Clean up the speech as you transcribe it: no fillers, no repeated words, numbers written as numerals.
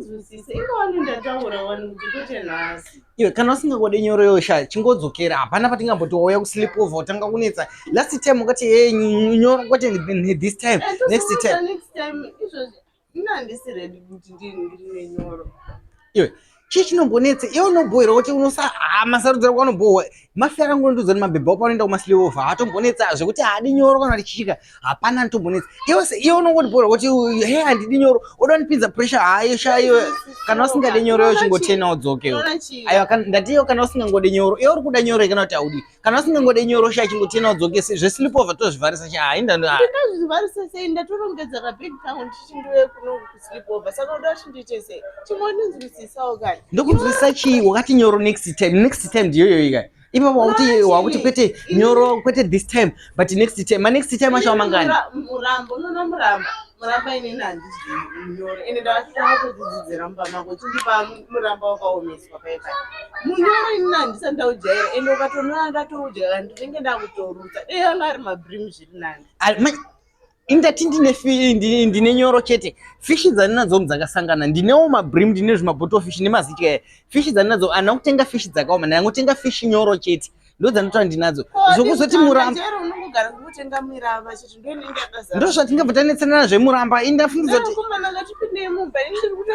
Ndinzwisise, inga wani ndataura wani kuti kwete nhasi. Iwe kana usingangode nyoro yosha chingodzokera, hapana patingamboti wauya kusleep over utanga kunetsa. Last time ukati hey, nyoro kwete this time, next time. Next time izvozvi ini handisi ready kuti ndiri nenyoro. Iwe chii chinombonetsa iwe? Unobhohera kuti unosa ha masarudzo ako anobhohwa mafi akangondiudza kuti mabhebha apo anoenda kumasleep over haatombonetsa zvekuti haadi nyoro kana tichichika hapana anotombonetsa. Iwe iwe unongondibhohera kuti he handidi nyoro, oda ndipinza pressure. Hayo sha, iwe kana usingade nyoro iwe chingotena udzoke. Unoona chii? Aiwa, ndatiyo kana usingangode nyoro, iwe uri kuda nyoro kana kuti haudi? Kana usingangode nyoro sha, chingotena udzoke. Zvesleep over tozvivharisa sha, hainda. Ndingazvivharisa sei? Ndatorongedza kabhegi kangu ndichiti ndiuye kuno kusleep over, saka uda kuti ndiite sei? Chingondinzwisisawo kani. Ndokunzwisisa chii? Wakati nyoro next time, next time ndiyoyo ika ipapo wakuti Unoona wakuti chii? Kwete nyoro, kwete this time but next time. Ma next time acho amangani? Muramba, unoona muramba, muramba inini handidyi munyoro, ende ndakatodzidzidzira mumba mako chindipa muramba wakaomeswa paipai. Munyoro inini handisati ndaujaira, ende ukatonoona ndatoudya ndinenge ndakutorutsa. Dei anga ari mabrim zviri nani. Indati ndine ndine nyoro chete. Fishi dzandinadzo dzakasangana, ndinewo mabrim, ndine zvimabottle fish nemazitya. Fishi dzandinadzo handina kutenga fishi dzakaoma, ndangotenga fishi nyoro chete, ndo dzandinotora ndinadzo. Zvokuzoti muramba Chero unongogara kungotenga miramba chete, ndo inenge yakazara. Ndo zvatingabva tanetsanana zvemuramba. Indafungidzwa kuti Komana, ngatipindei mumba, ini ndiri kuta